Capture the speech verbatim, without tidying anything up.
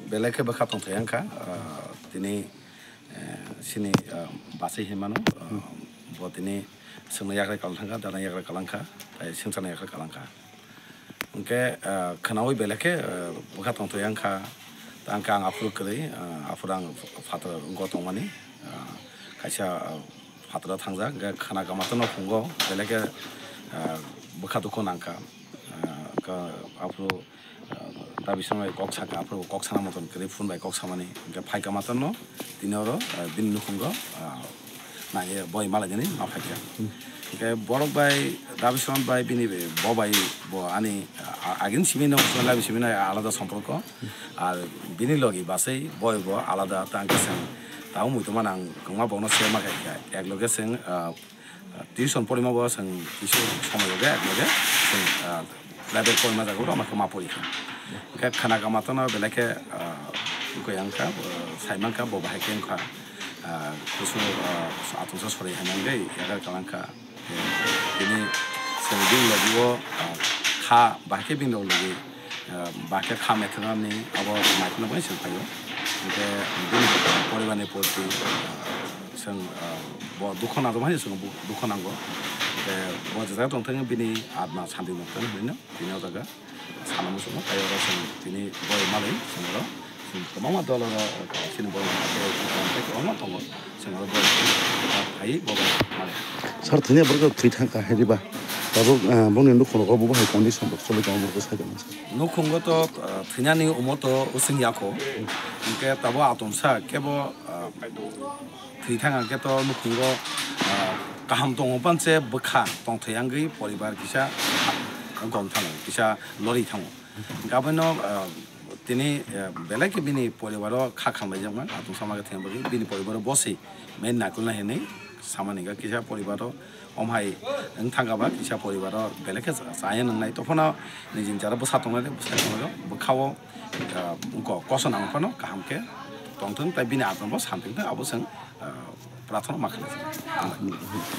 Belai khe bwkha tongthai wngkha, ah, tini, eh, chini, ah, bachai hinmano, ah, bo tini chwngno yakrai kalang thangkha, dana yakrai kalang kha, tei swngcharno yakrai kalang kha. Hwnkhe, ah, khwnaui belai khe, ah, bwkha tongthai wngkha, tei hwnkhe ang aphuru kwrwi, ah, aphuru ang phatar wngwi tongmani, ah, kaisa, ah, phataro thangjak, hwnkhe khwna kama tono phungo, belai khe, ah, bwkha dukhu nangkha, ah, hwnkhe aphuru, ah, dabi swnamwi kok sakha, aphuru kok sana moton kwrwi phone bai kok samani, hwnkhe phaikha ma tono tini oro, ah, bini nukhungo, ah, naiye boi malainani ma phaikha. Hwnkhe borok bai, dabi swnam bai bini bo bai bo ani, ah, agini simi no, dabi simi no alada somporko. Ar bini logi bachai boi bo alada, tei hwnkhe chwng tabuk muitu mano ang kwbangma borokno share ma khaikha. Ek loge chwng, ah, tuition porima bo chwng kisa somoi loge, ek loge chwng, ah, private porima jaga o ma khe ma pori kha. Hwnkhe khwna kama tono belai khe, ah, wngkha, ah, sai mankha bo bahai khe wngkha, ah, kusu, ah, atungsa sori hai mangwi yagar kalang kha. Tini chwng bini logi-o, ah, kha, bahai khe bini logi, ah, bahai khe kha methwnani abo naikhe bai chwng phaio. Hwnkhe bini poribarni proti, ah, chwng, ah, bo dukho nangjakmani chwng bo dukho nango. Hwnkhe bo je jaga tongthokno bini atma santi nokthokno hinwi no tini o jaga sana muchungo, tei oro chwng tini boi malai chwng oro chwng kwbangma dol oro chini boi malai kwbangma tongo, chwng oro boi phai bo bai malai. Sir, thwina borok thwi thang kha hai riba? Tabuk, ah, bongni nukhungo bo bahai condition rok choli tongo, borok sai tongma sir. Nukhungo to, ah, thwinani omo to using yako. Hwnkhe tabuk atomsa kebo, ah, thwi thang khe to nukhungo, ah, kaham tongo panse bwkha tongthai wngwi poribar kisa gom thango, kisa lori thango. Hwnkhe abono, ah, tini, ah, belai khe bini poribaro kha khamlaijakma, atungsama khe thwina bagwi bini poribaro boswi main nakulna hinwi samani kha kisa poribaro. Omhai wng thangkha ba kisa poribaro belai khe chaya nwngnai, tongphano nini jara bwsa tongnai, bwsa tongnai, bwkhao, ah, wngkha koso nang phano kaham khe tongthwng tei bini atma bo santi wngthwng, abo chwng, ah, prathana ma khlai.